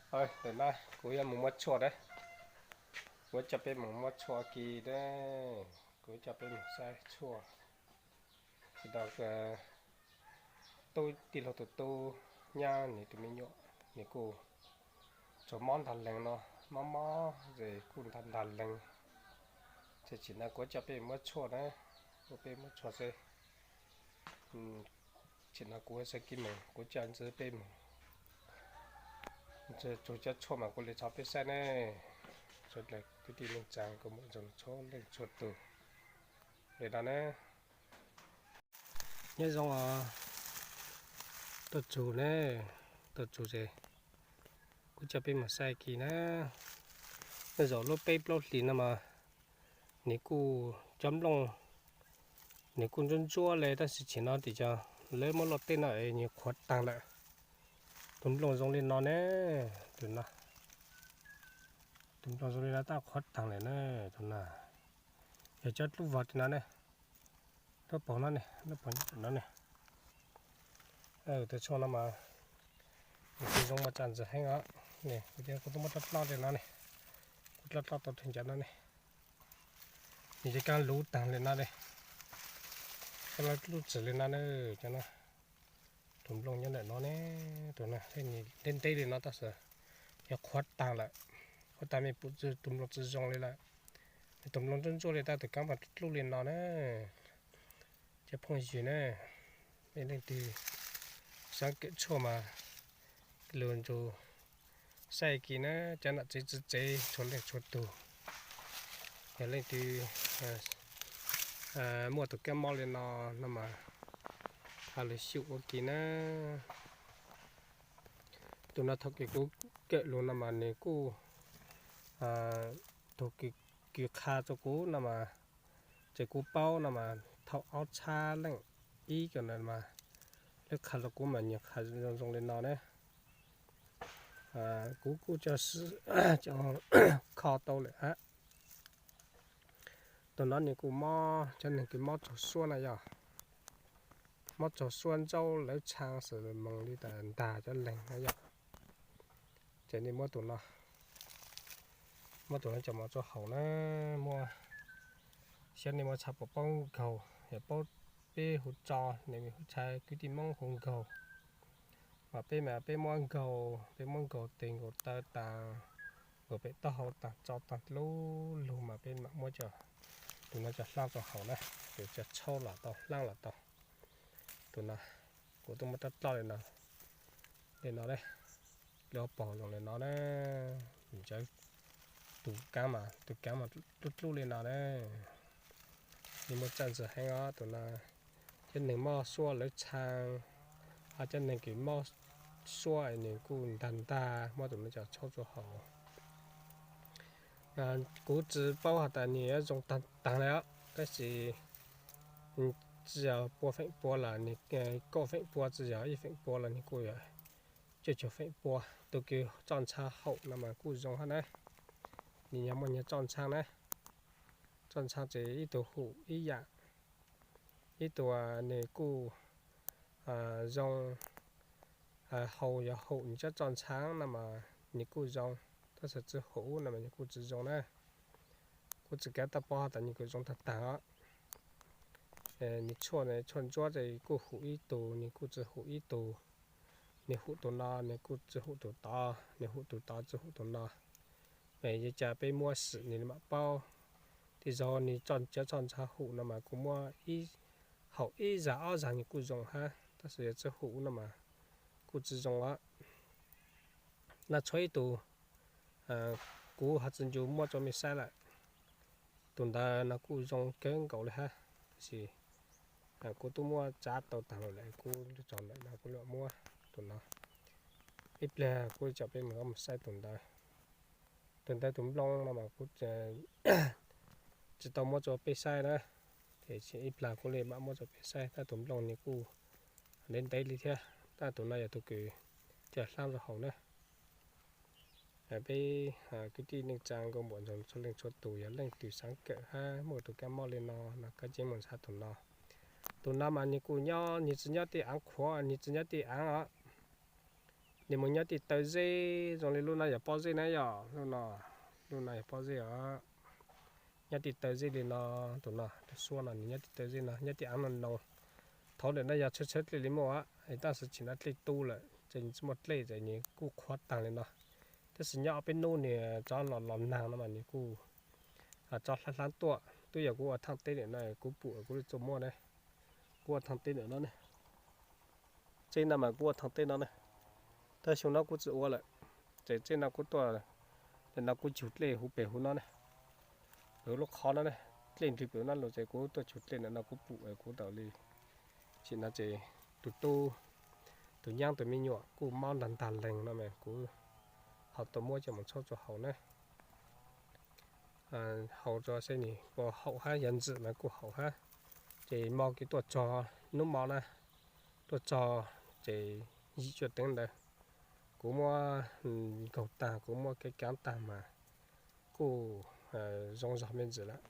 Ntawm no kuv yuav mus muab tshuaj na. Kuv coj peb mus muab tshuaj kis na. Kuv coj peb mus saib tshuaj. Sawv daws, tub tij laug tus tub nyab nws tus me nyuam, nws kuj tsuas mob ntag lees no, mob mob ces kuj ntag ntag lees. Ces tsim no kuv coj peb muab tshuaj na, kuv peb muab tshuaj xwb. Tsim no kuv sawv kev mus, kuv coj ntxwv peb mus. Tsuas cov tshuaj mas kuv li tso peb saib ne. Sawv daws kwv tij neej tsa kuv muam ntxhais txhua leej txhua tus li no na. Nyob zoo os, tuaj tsug ne, tuaj tsug ces kuv coj peb mus saib kis na. Nyob zaum lub peb plaub hlis no mas nws kuj cov nplooj nws kuj ntsuab ntsuab li, tab sis tsim no tim cov lawv muab luaj teb no es nws qhuav taag lawm. Tus nplooj zoo li no ne, tus no, tus nplooj zoo li no tab qhuav taag lawm na, tus no. Yog cov dlub vog tim no ne, lub paug no ne, lub paug no ne. Tus tshuaj no mas nws kuj zoo mas tsa ntxim heev os. Kuv tias kuv twb muab dloj dloj li no ne, kuv dloj dloj tau rheev cov no ne. Nws ces kaaj luv taag li no li, kaaj lub txwm li no ne, cov no. Tus nplooj nyob ntawm no ne, tus no ntev ntev li no tab sis yog qhuav taag lawm, qhuav taag me pum tus nplooj tsi zoo li lawm. Tus nplooj ntsuab ntsuab li tab tus kaab mas dlub li no na. Cov phooj ywg na, leej twg xaav kawm tshuaj mas lug nrug saib kis na, cov nam tsev txiv tsev txhua leej txhua tug. Yog leej twg muaj tus kaab mob li no, no mas ho lug xyum ua kis na. Tus no thaum kws kuv kawm lug no mas nws kuj, tus kws qha rua kuv no mas, ces kuv paub no mas thaum ob txhab leej ib kawm na mas lawv qha rua kuv mas nws qha zoo zoo li no na. Kuv kuj coj sib kho tau lawm hab. Tus no nws kuj mob, cov neeg kws mob tsaug suab na yog, mob tsaug suab ntsaub lawv tshaav xwb moog li tas ntag cov leeg na yog. Ces nej muab tus no, muab tus no coj mov rua haus na, muab, xyov nej muaj tshaj puas paub nkaug, yog paub peb hu tso, nej hu tshaj kwv tij Moob hu nkaug. Mas peb mas peb muab nkaug, peb muab nkaug tes nkaug taw taag, nkaug pem taub hau taag tso taag dlub lug mas peb mam muab cov, tus no coj hlaab rua haus na, tus coj tshaub los tau, hlaab los tau. Tus no kuv tub muab rab dloj li no, li no, lub paug zoo li no na. Tus kaab mas, tus kaab mas dlub dlub li no na. Nws muaj txaaj ntxwg heev os tus no. Cov neeg mob suab lawv tshaav, ho cov neeg kws mob suab nws kuj ntag ntag, muab tus no coj tshaub rua haus. Kuv tsi paub has tas nws yuav zoo taag taag li os, tab sis tsi yog pua feem pua los nws, kaum feem pua tsi yog ib feem pua los nws kuj yog cuaj caug feem pua. Tus kws txoj ntshaav haum no mas kuj zoo hab na. Nws yog muaj nyuag txoj ntshaav na, txoj ntshaav ces ib tug hum ib yam, ib tug nws kuj zoo, haus yog hum nws cov txoj ntshaav no mas nws kuj zoo, tab sis tsi hum no mas nws kuj tsi zoo na. Kuv tsi kav tau paub has tas nws kuj zoo taag taag os. Nws tshuaj, tshuaj ntsuab ces kuj hum ib tug, nws kuj tsi hum ib tug. Nws hum tus no, nws kuj tsi hum tus tod, nws hum tus tod tsi hum tus no. Yuav cas peb muab sim nws mam paub. Tej zaum nws cov txoj ntshaav hum no mas kuj muab haum ib zag ob zag nws kuj zoo hab, tab sis yog tsi hum no mas kuj tsi zoo os. No tshuav ib tug kuv ho tsi ncu muab rua mej saib lawm. Tus ntawd no kuj zoo kawg nkaus li hab, tab sis kuv tub muab tsav tau taag lawm, kuv tso ntawm no kuv mam muab tus no. Ib pliag kuv coj peb mus saib tus ntawd. Tus ntawd tus nplooj no mas kuv tsi tau muab rua peb saib na, ib pliag kuv li mam muab rua peb saib. Tab tus nplooj nws kuj ntev ntev li thiab, tab tus no yog tus kws coj hlaab rua haus na. Peb kwv tij neej tsaa nkauj muam ntxhais txhua leej txhua tus, yog leej twg xaav kawm hab muaj tus kab mob li no no koj ceev mus nrhav tus no. Tus no mas nws kuj nyob, nws tsi nyob tej aav qhuav, nws tsi nyob tej aav os. Nws mus nyob tim taw zeb, zoo li lub no yog pob zeb na yom, lub no, lub no yog pob zeb os. Nyob tim taw zeb li no, tus no, tus suab no nws nyob tim taw zeb no, nyob tim av no no. Thaum ntawd no yog tshaib tshaib dlej li muaj, tab sis tsim no dlej tu lawm ces nws tsis muaj dlej ces nws kuj qhuav taag li no. Tab sis nyob ob peb hnub nws rov los los nag no mas nws kuj rov hlab hlab tuaj. Twb yog kuv ua thaaj teb ntawm no kuv pum kuv li txuj muaj ne. Kuv ua thaaj teb ntawm no ne. Txij no mas kuv ua thaaj teb no ne. Tab xyoo no kuv tsis ua lawm, ces txij no kuv tuaj, ntawm no kuv cug dlej huv pem huv no ne, pem huv lub qhov no ne, dlej nrig pem huv no los ces kuv tuaj cug dlej ntawm no kuv pum kuv tau li. Tsim no ces tus tub, tus nyab tus me nyuam kuj mob ntag ntag leeg no mas kuv ho tuaj muab coj mus txhawb rua haus ne. Haus rua seb nws puas haum hab, yog ntxim mas kuj haum hab. Ces mo kuv tuaj txog hnub mo na, tuaj txog ces yim cuaj teev ntawd, kuv muab nkaug tag, kuv muab kev kaav tag mas kuj zoo zog me ntsis lawm.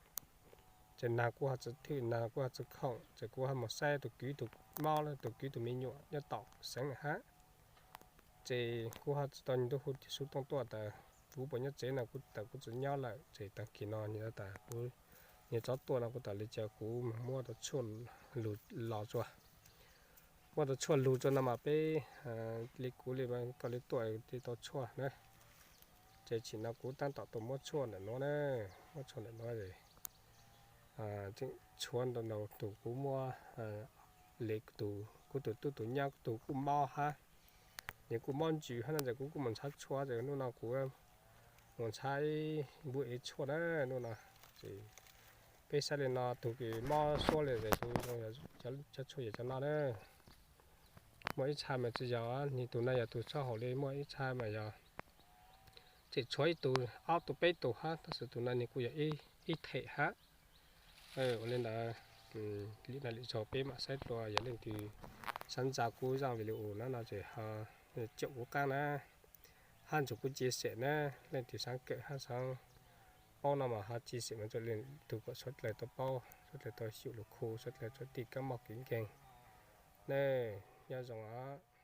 Ces nag kuj ho tsis thwm, nag kuj ho tsis khoom, ces kuv ho mus saib tus kwv tus mob, tus kwv tus me nyuam nyob tom xeev hab. Ces kuv ho tsis tau ntuj hu tis sub tooj tuaj tas kuv puas nyob tsev no, kuv tas kuv tsis nyob lawm, ces tag kis no nws tas kuv, nws txhob tuaj no kuv tas li cas kuv mus muab tau tshuaj lug los rua. Muab tau tshuaj lug rua no mas peb li kuv li koj li tuaj li tau tshuaj na. Ces tsim no kuv tab tom tuaj muab tshuaj ntawm nuav na, muab tshuaj ntawm nuav es tseem tshuav ntau ntau tus kuv muab li tus kuv tus tub tus nyab tus kuj mob hab, nws kuj mob ntsws hab no ces kuv kuj mus nrhav tshuaj ces hnub no kuv mus nrhav ib npub ev tshuaj na. Hnub no ces peb saib li no, tus kws mob suab li ces tus zoo cov tshuaj yog cov no na. Muaj ib txha mas tsis yog, nws tus no yog tus txhob haum li, muaj ib txha mas yog tseem tshuav ib tug ob tug peb tug hab, tab sis tus no nws kuj yog ib them hab. Ua li ntawd, lim no lim zaug peb mam saib dlua, yog leej twg xaav ntsa kuv zaaj video no no ces ho caum kuv qaab na, hab nrug kuv chia sẻ na. Leej twg xaav kawm hab xaav paub no mas ho chia sẻ mas rua leej tug kom suav dlawg tau paub, suav dlawg tau xyum lug khu, suav dlawg tau tij kaab mog kev nkeeg na. Nyob zoo os.